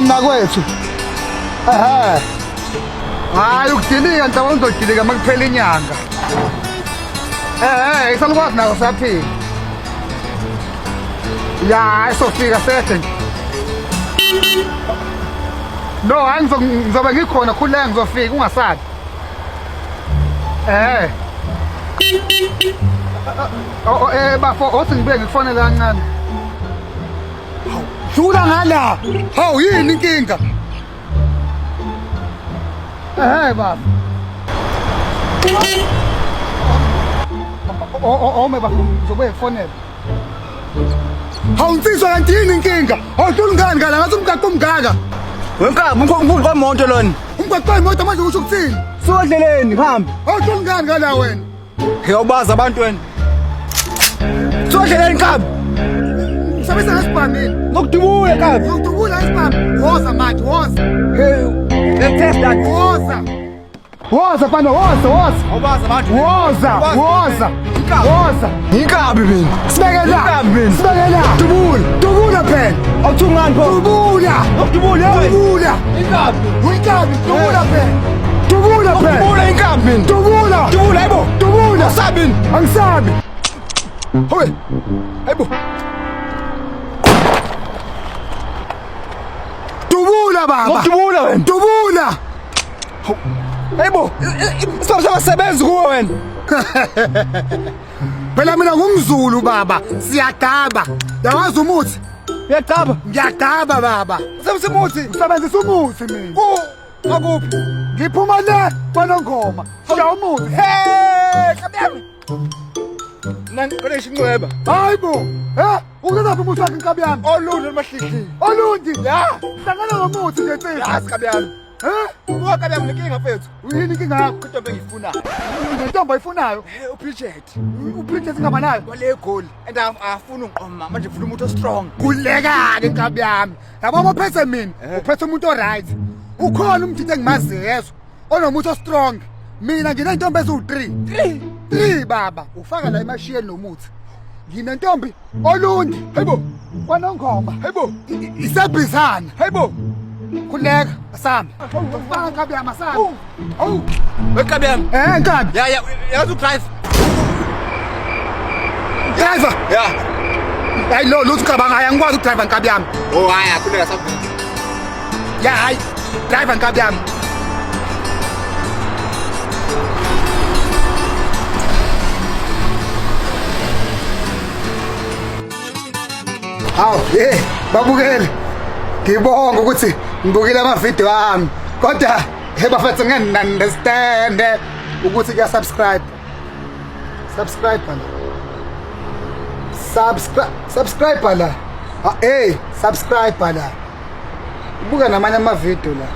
mnakwethu. Hayi ukudilika ntawo ngizodilika makuphela inyanga. Isalukwazi naso saphila. Ya, sofika sethe. No, ngizobe ngikhona khuleka ngizofika ungasabi. Bafo othi ngibe ngikufonela kancane. Dlula ngala. Hawu yini inkinga? Baba. Me bafo ngizobe ngifonela. Hawu nsizwa kanti yini inkinga? Awudlula ngani ngala ngathi umgaqo umgaka. Nkabi umkhulu kwamoto lona. Umgaqo wemoto manje usho ukuthini? Sodleleni hambe. Awudlula ngani ngala wena? Ngiyobaza abantu wena. Sodleleni Nkabi. Sabisa ngesibhamini. Ngokudubula Nkabi. Ngokudubula isibhamu. Woza manje, woza. Let's test that. Woza. Woza fana, woza. Awubaza abantu. Woza. Nkabi mina. Sibekela. Nkabi mina. Sibekela. Dubula phela. Awuthungani pho? Dubula. Ngokudubula. Nkabi. Dubula phela. Dubula Nkabi mina. Dubula yebo. Dubula. Sabini. Angisabi. Howe. Yebo. Dubula baba. Ngokudubula wena. Dubula. Yebo. Sabasebenza kuwe wena. Phela mina ngumZulu baba, siyagaba. Yawazi umuthi? Uyagaba? Ngiyagaba baba. Usebenzisa Usebenzisa umuthi mina. Akuphi? Ngiphuma le kwanongoma. Siya umuthi. Kabiyami. Nangikole ishinqweba. Hayibo. Ukuzaphi umuthi wakhe Nkabi yami? Olundi emahlihli. Olundi. Ya. Hlangana ngomuthi nje nsizwa. Yazi kabiyami. Kabiyami inkinga mfethu. Uyini inkinga yakho? Intombi engiyifunayo. Ngentombi oyifunayo? Ubridget. Ubridget ingaba nayo? Wale goli. And afuna ungiqoma manje ngifuna umuntu strong. Kuleka-ke Nkabi yami. Yabo mophethe mina. Uphethe umuntu oright. Ukhona umthithi engimaziyo yezo. Onomuntu strong. Mina nginentombi eziwu-3. 3 baba. Ufaka la emashiyeni nomuthi. Nginentombi olundi. Hayibo. Kwanongoma. Hayibo. Isebhizana. Hayibo. Khuleka asami. Ufaka Nkabi yami asami. Kabiyami. Nkabi. Ya yazi udrive. Driver. Ya. Hayi lo ucabanga hayi angikwazi ukudrive Nkabi yami. Hayi akhuleka sabu. Ya hayi. Driver Nkabi yami. Hawu, babukele. Ngibonga ukuthi ngibukile amavidiyo ami. Kodwa bafethu ngeke understand ukuthi kuya subscribe. Subscribe la. Subscribe la. Subscribe la. Ubuka namanye amavidiyo la.